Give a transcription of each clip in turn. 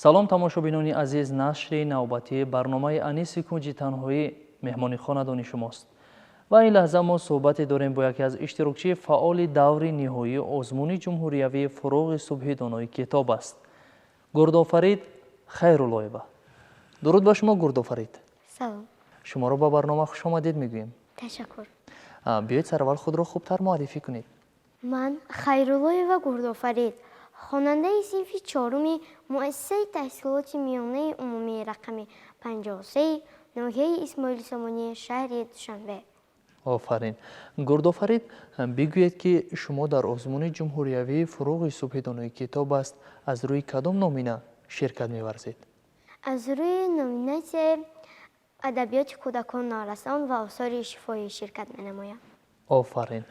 Салом, тамошобинони азиз. Нашри навбатии барномаи «Аниси кунҷи танҳоӣ» меҳмони хонадони шумост ва ин лаҳза мо суҳбате дорем бо яке аз иштирокчии фаъоли даври ниҳоии озмуни ҷумҳуриявии «Фурӯғи субҳи донои китоб аст», Гурдофарид Хайруллоева. Дуруд ба шумо, Гурдофарид. Салом. Шуморо ба барнома хушомадед мегӯем. Ташаккур. Биёед, сараввал худро хубтар муаррифӣ кунед. Ман Хайруллоева Гурдофарид, хонандаи синфи чоруми муассисаи таҳсилоти миёнаи умумии рақами 53 ноҳияи Исмоили Сомонӣ, шаҳри Душанбе. Офарин, Гурдофарид. Бигӯед, ки шумо дар озмуни ҷумҳуриявии «Фурӯғи субҳи донои китоб аст» аз рӯи кадом номина ширкат меварзед? Аз рӯи номинатсияи адабиёти кӯдакон, наврасон ва осори шифоҳӣ ширкат менамоям. Офарин.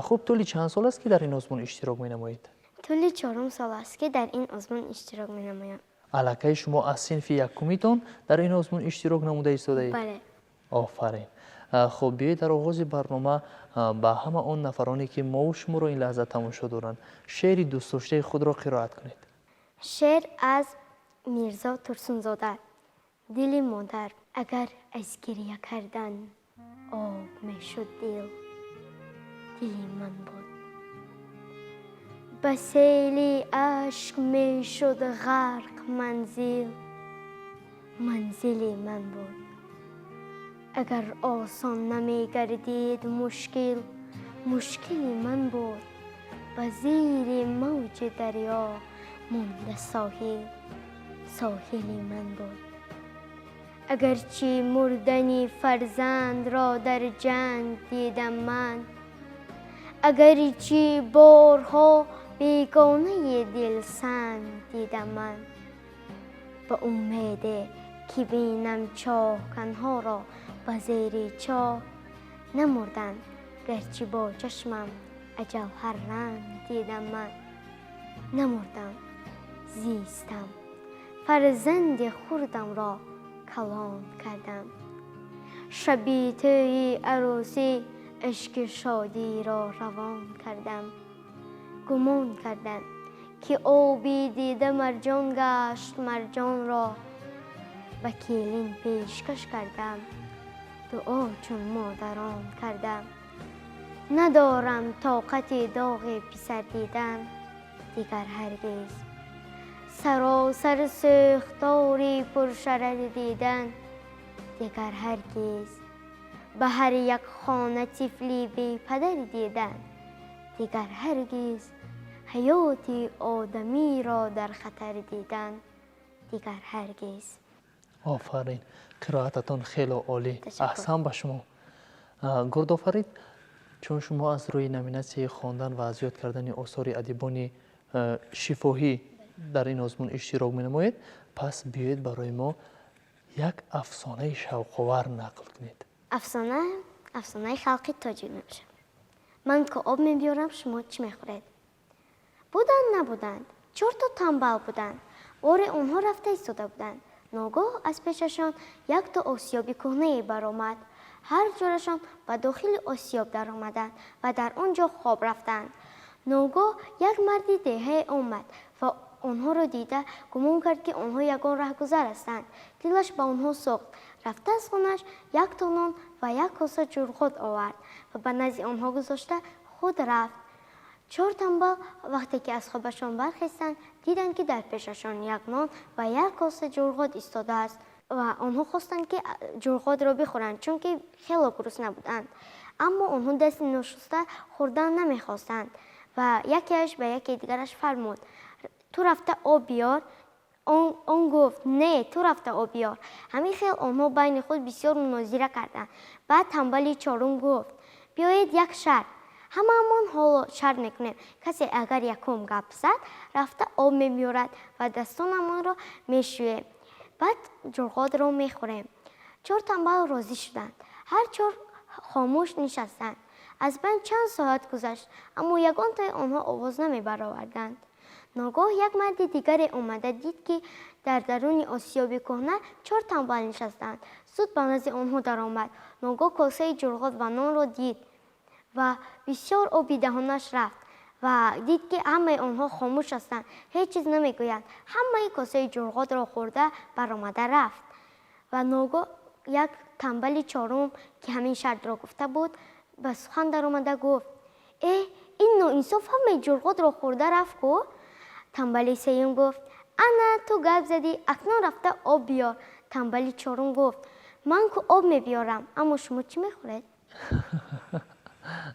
Хуб, тӯли чанд сол аст, ки дар ин озмун иштирок менамоед? Тӯли чорум сол аст, ки дар ин озмун иштирок менамоям. Аллакай шумо аз синфи якумитон дар ин озмун иштирок намуда истодаед? Бале. Офарин. Хуб, биёед, дар оғози барнома ба ҳама он нафароне, ки мову шуморо ин лаҳза тамошо доранд, шеъри дӯстдоштаи худро қироат кунед. Шеър аз Мирзо Турсунзода, «Дили модар». Агар аз гиря кардан об мешуд дил, дили ман буд. Ба сели ашк мешуд ғарқ манзил, манзили ман буд. Агар осон намегардид мушкил, мушкили ман буд. Ба зери мавҷи дарё монда соҳил, соҳили ман буд. Агарчи мурдани фарзандро дар ҷанг дидам ман, агарчи борҳо бегонаи дилсанг дидам ман, ба умеде ки бинам чоҳканҳоро ба зери чоҳ, намурдам, гарчи бо чашмам аҷал ҳар ранг дидам ман. Намурдам, зистам, фарзанди хурдамро калон кардам, шаби тӯи арӯсӣ ашки шодиро равон кардам. Гумон кардам, ки оби дида марҷон гашт, марҷонро ба келин пешкаш кардам, дуо чун модарон кардам. Надорам тоқати доғи писар дидан дигар ҳаргиз, саросар сӯхтори пуршарар дидан дигар ҳаргиз, ба ҳар як хона тифли бепадар дидан дигар ҳаргиз, ҳаёти одамиро дар хатар дидан дигар ҳаргиз. Офарин, қироататон хело олӣ. Ташаккур. Аҳсан ба шумо. Гурдофарид, чун шумо аз рӯи номинатсияи хондан ва аз ёд кардани осори адибони шифоҳӣ дар ин озмун иштирок менамоед, пас биёед, барои мо як афсонаи шавқовар нақл кунед. Афсона, афсонаи халқи тоҷик мебошад. «Ман ки об мебиёрам, шумо чӣ мехӯред?» Буданд, набуданд, чорто тамбал буданд. Боре онҳо рафта истода буданд. Ногоҳ аз пешашон якто осиёби кӯҳнае баромад. Ҳар чорашон ба дохили осиёб даромаданд ва дар он ҷо хоб рафтанд. Ногоҳ як марди деҳае омад ва онҳоро дида гумон кард, ки онҳо ягон раҳгузар ҳастанд. Дилаш ба онҳо сӯхт. Рафта, аз хонааш якто нон ва як коса ҷурғот овард ва ба назди онҳо гузошта, худ рафт. Чор тамбал вақте ки аз хобашон бархестанд, диданд, ки дар пешашон як нон ва як коса ҷурғот истодааст ва онҳо хостанд, ки ҷурғотро бихӯранд, чунки хело гурусна буданд. Аммо онҳо дасти ношуста хӯрдан намехостанд ва якеаш ба яке дигараш фармуд: «Ту рафта об биёр». Он гуфт: «Не, ту рафта об биёр». Ҳамин хел онҳо байни худ бисёр мунозира карданд. Баъд тамбали чорум гуфт: «Биёед, як шарт, ҳамаамон ҳоло шарт мекунем: касе агар якум гап зад, рафта об мебиёрад ва дастонамонро мешӯем, баъд ҷурғотро мехӯрем». Чор тамбал розӣ шуданд. Ҳар чор хомӯш нишастанд. Аз байн чанд соат гузашт, аммо ягонтаи онҳо овоз намебароварданд. Ногоҳ як марди дигаре омада дид, ки дар даруни осиёби кӯҳна чор тамбал нишастаанд. Зуд ба назди онҳо даромад. Ногоҳ косаи ҷурғот ва нонро дид ва бисёр оби даҳонаш рафт. Ва дид, ки ҳамаи онҳо хомӯш ҳастанд, ҳеҷ чиз намегӯянд. Ҳамаи косаи ҷурғотро хӯрда баромада рафт. Ва ногоҳ як тамбали чорум, ки ҳамин шартро гуфта буд, ба сухан даромада гуфт: «Э, ин ноинсоф ҳамаи ҷурғотро хӯрда рафт ку?» Тамбали сеюм гуфт: «Ана, ту гап задӣ, акнун рафта об биёр». Тамбали чорум гуфт: «Ман ку об мебиёрам, аммо шумо чӣ мехӯред?»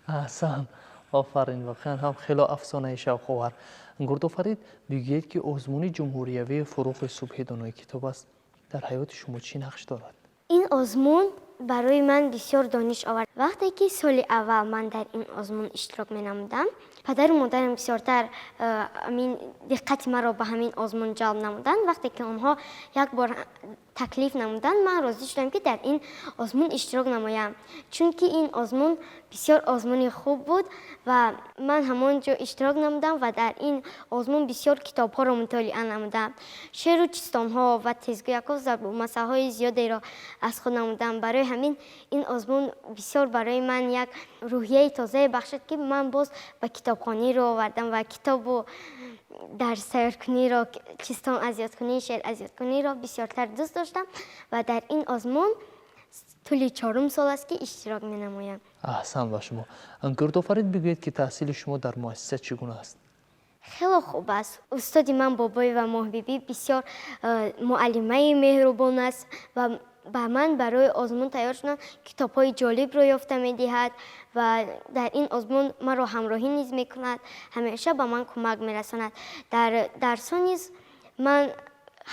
Аҳсан, офарин! Воқеан ҳам хело афсонаи шавқовар. Гурдофарид, бигӯед, ки озмуни ҷумҳуриявии «Фурӯғи субҳи донои китоб аст» дар ҳаёти шумо чӣ нақш дорад? Ин озмун барои ман бисёр дониш овард. Вақте ки соли аввал ман дар ин озмун иштирок менамудам, падару модарам бисёртар ҳамин диққати маро ба ҳамин озмун ҷалб намуданд. Вақте ки онҳо як бор таклиф намуданд, ман розӣ шудам, ки дар ин озмун иштирок намоям, чунки ин озмун бисёр озмуни хуб буд. Ва ман ҳамон ҷо иштирок намудам ва дар ин озмун бисёр китобҳоро мутолиа намудам, шеъру чистонҳо ва тезгӯякҳо, зарбулмасалҳои зиёдеро аз худ намудам. Барои ҳамин ин озмун бисёр барои ман як рӯҳияи тозае бахшид, ки ман боз ба китобхонӣ рӯ овардам ва китобу дарс тайёркуниро, чистон аз ёдкунӣ, шеър аз ёдкуниро бисёртар дӯст доштам. Ва дар ин озмун тӯли чорум сол аст, ки иштирок менамоям. Аҳсан ба шумо. Гурдофарид, бигӯед, ки таҳсили шумо дар муассиса чӣ гуна аст? Хело хуб аст. Устоди ман Бобоева Моҳбибӣ бисёр муаллимаи меҳрубон аст ва ба ман барои озмун тайёр шудан китобҳои ҷолибро ёфта медиҳад ва дар ин озмун маро ҳамроҳӣ низ мекунад, ҳамеша ба ман кӯмак мерасонад. Дар дарсҳо низ ман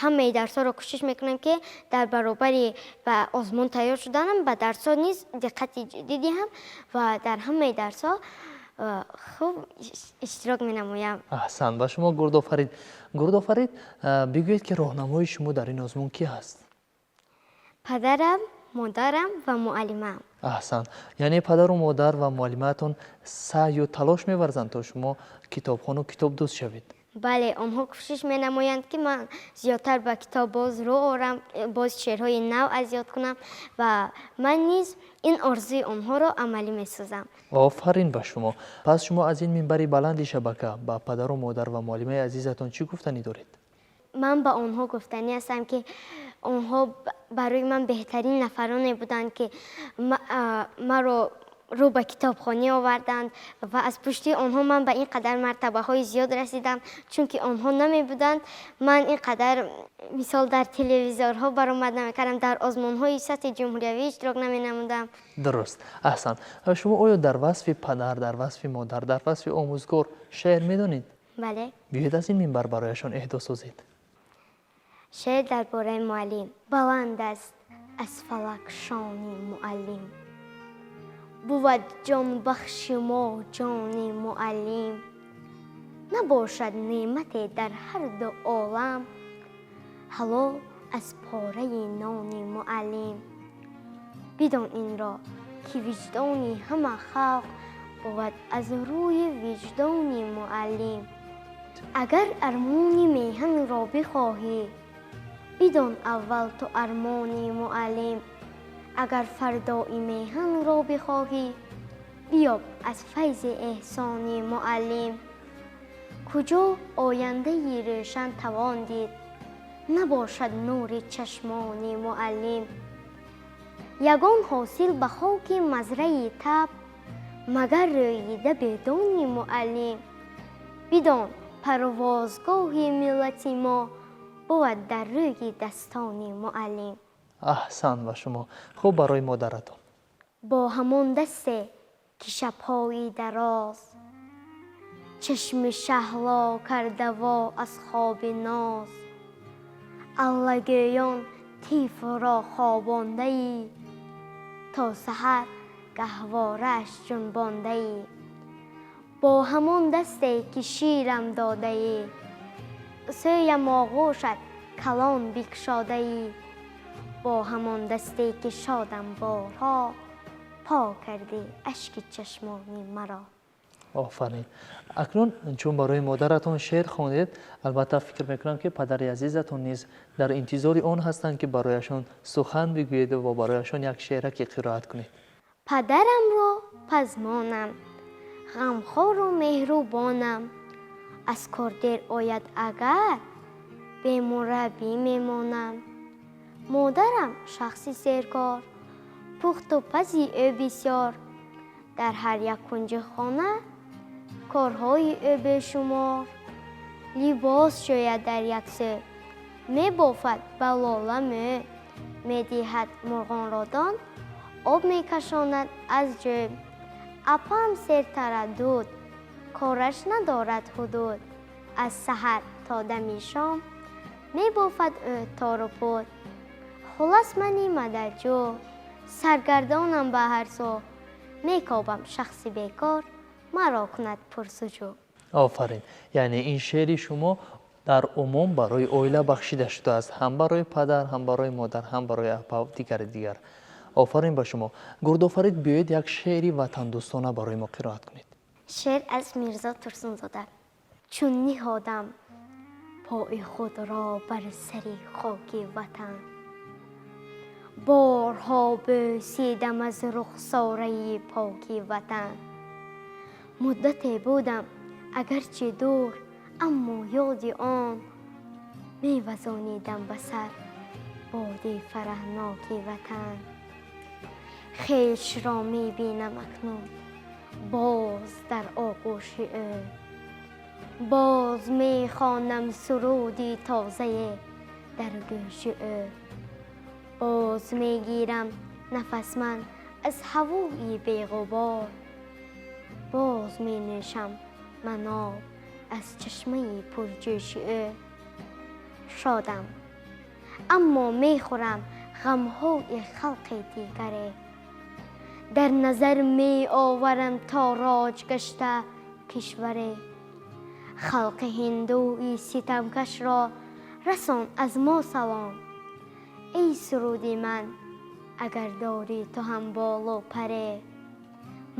ҳамаи дарсҳоро кӯшиш мекунам, ки дар баробари ба озмун тайёр шуданам ба дарсҳо низ диққати ҷиддӣ диҳам ва дар ҳамаи дарсҳо хуб иштирок менамоям. Аҳсан ба шумо, Гурдофарид. Гурдофарид, бигӯед, ки роҳнамои шумо дар ин озмун кӣ ҳаст? Падарам, модарам ва муаллимаам. Аҳсан, яъне падару модар ва муаллимаатон саъю талош меварзанд, то шумо китобхону китобдӯст шавед? Бале, онҳо кӯшиш менамоянд, ки ман зиёдтар ба китоб боз рӯ орам, боз шеърҳои нав аз ёд кунам ва ман низ ин орзуи онҳоро амалӣ месозам. Офарин ба шумо! Пас шумо аз ин минбари баланди шабака ба падару модар ва муаллимаи азизатон чӣ гуфтанӣ доред? Ман ба онҳо гуфтанӣ ҳастам, ки онҳо барои ман беҳтарин нафароне буданд, ки маро рӯ ба китобхонӣ оварданд ва аз пушти онҳо ман ба ин қадар мартабаҳои зиёд расидам, чунки онҳо намебуданд, ман ин қадар, мисол, дар телевизорҳо баромад намекардам, дар озмунҳои сатҳи ҷумҳуриявӣ иштирок наменамудам. Дуруст, аҳсан. Шумо оё дар васфи падар, дар васфи модар, дар васфи омӯзгор шеър медонед? Бале. Биёед, аз ин минбар барояшон эҳдо созед. Шеър дар бораи муаллим. Баланд аст аз фалак шони муаллим, бувад ҷонбахши мо ҷони муаллим. Набошад неъмате дар ҳар ду олам ҳалол аз пораи нони муаллим. Бидон инро, ки виҷдони ҳама халқ бувад аз рӯи виҷдони муаллим. Агар армони меҳанро бихоҳӣ, бидон аввал ту армони муаллим. Агар фардои меҳанро бихоҳӣ, биёб аз файзи эҳсони муаллим. Куҷо ояндаи рӯшан тавон дид, набошад нури чашмони муаллим? Ягон ҳосил ба хоки мазраи таб, магар рӯида бедони муаллим. Бидон, парвозгоҳи миллати мо бувад дар рӯи дастони муаллим. Аҳсан ба шумо. Хуб, барои модаратон? Бо ҳамон дасте, ки шабҳои дароз чашми шаҳло кардаво аз хоби ноз, аллагӯён тифлро хобондаӣ, то саҳар гаҳворааш ҷунбондаӣ. Бо ҳамон дасте, ки ширам додаӣ, сӯям оғӯшат калон бикшодаӣ. Бо ҳамон дасте, ки шодам борҳо, пок кардӣ ашки чашмони маро. Офарин! Акнун чун барои модаратон шеър хондед, албатта, фикр мекунам, ки падари азизатон низ дар интизори он ҳастанд, ки барояшон сухан бигӯед ва барояшон як шеъраке қироат кунед. Падарамро пазмонам. Ғамхору меҳрубонам. Аз кор дер ояд агар, бемураббӣ мемонам. Модарам шахси серкор, пухту пази ӯ бисёр. Дар ҳар як кунҷи хона корҳои ӯ бешумор. Либос шӯяд дар як сӯ, мебофад ба лола мӯ, медиҳад мурғонро дон, об мекашонад аз ҷӯй. Апам сертараддуд, кораш надорад ҳудуд. Аз саҳар то дами шом мебофад ӯ тору пуд. Хулас мани мадаҷӯ, саргардонам ба ҳар сӯ, мекобам шахси бекор, маро кунад пурсуҷӯ. Офарин! Яъне ин шеъри шумо дар умум барои оила бахшида шудааст, ҳам барои падар, ҳам барои модар, ҳам барои апа, дигари дигар. Офарин ба шумо. Гурдофарид, биёед як шеъри ватандӯстона барои мо қироат кунед. Шеър аз Мирзо Турсунзода. Чун ниҳодам пои худро бар сари хоки ватан, борҳо бӯсидам аз рухсораи поки ватан. Муддате будам агарчи дур, аммо ёди он мевазонидам ба сар боди фараҳноки ватан. Хешро мебинам акнун боз дар оғӯши ӯ, боз мехонам суруди тозае дар гӯши ӯ. Боз мегирам нафас ман аз ҳавои беғубор, боз менӯшам ман об аз чашмаи пурҷӯши ӯ. Шодам, аммо мехӯрам ғамҳои халқи дигаре. Дар назар меоварам тороҷ гашта кишваре. Халқи ҳиндуи ситамкашро расон аз мо салом. Эй суруди ман, агар дорӣ ту ҳам болу паре,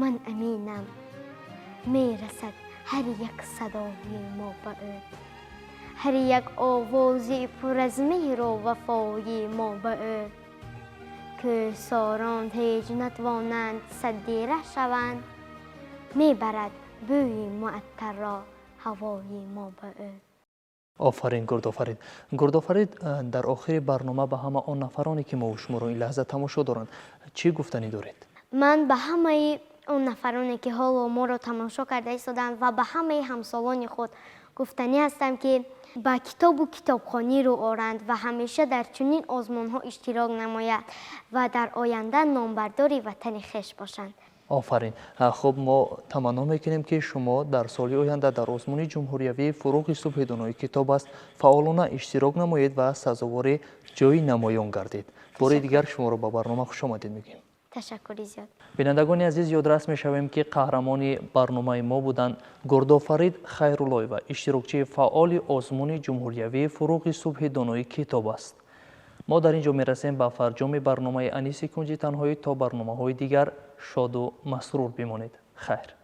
ман аминам мерасад ҳар як садои мо ба ӯ, ҳар як овози пур аз меҳру вафои мо ба ӯ. Кӯҳсорон ҳеҷ натвонанд садди раҳ шаванд, мебарад бӯи муаттарро ҳавои мо ба ӯ. Офарин, Гурдофарид. Гурдофарид, дар охири барнома ба ҳама он нафароне ки мо шуморо ин лаҳза тамошо доранд, чӣ гуфтанӣ доред? Ман ба ҳамаи он нафароне ки ҳоло моро тамошо карда истоданд ва ба ҳамаи ҳамсолони худ гуфтанӣ ҳастам, ки ба китобу китобхонӣ рӯ оранд ва ҳамеша дар чунин озмунҳо иштирок намояд ва дар оянда номбардори ватани хеш бошанд. Офарин. Хуб, мо таманно мекунем, ки шумо дар соли оянда дар озмуни ҷумҳуриявии «Фуруғи субҳи донои китоб аст» фаъолона иштирок намоед ва сазовори ҷои намоён гардед. Бори дигар шуморо ба барнома хушомадед мегӯем. Ташаккури зиёд. Бинандагони азиз, ёдрас мешавем, ки қаҳрамони барномаи мо буданд Гурдофарид Хайруллоева, иштирокчии фаъоли озмуни ҷумҳуриявии «Фуруғи субҳи донои китоб аст». Мо дар ин ҷо мерасем ба фарҷоми барномаи «Аниси кунҷи танҳоӣ». То барномаҳои дигар шоду масрур бимонед. Хайр.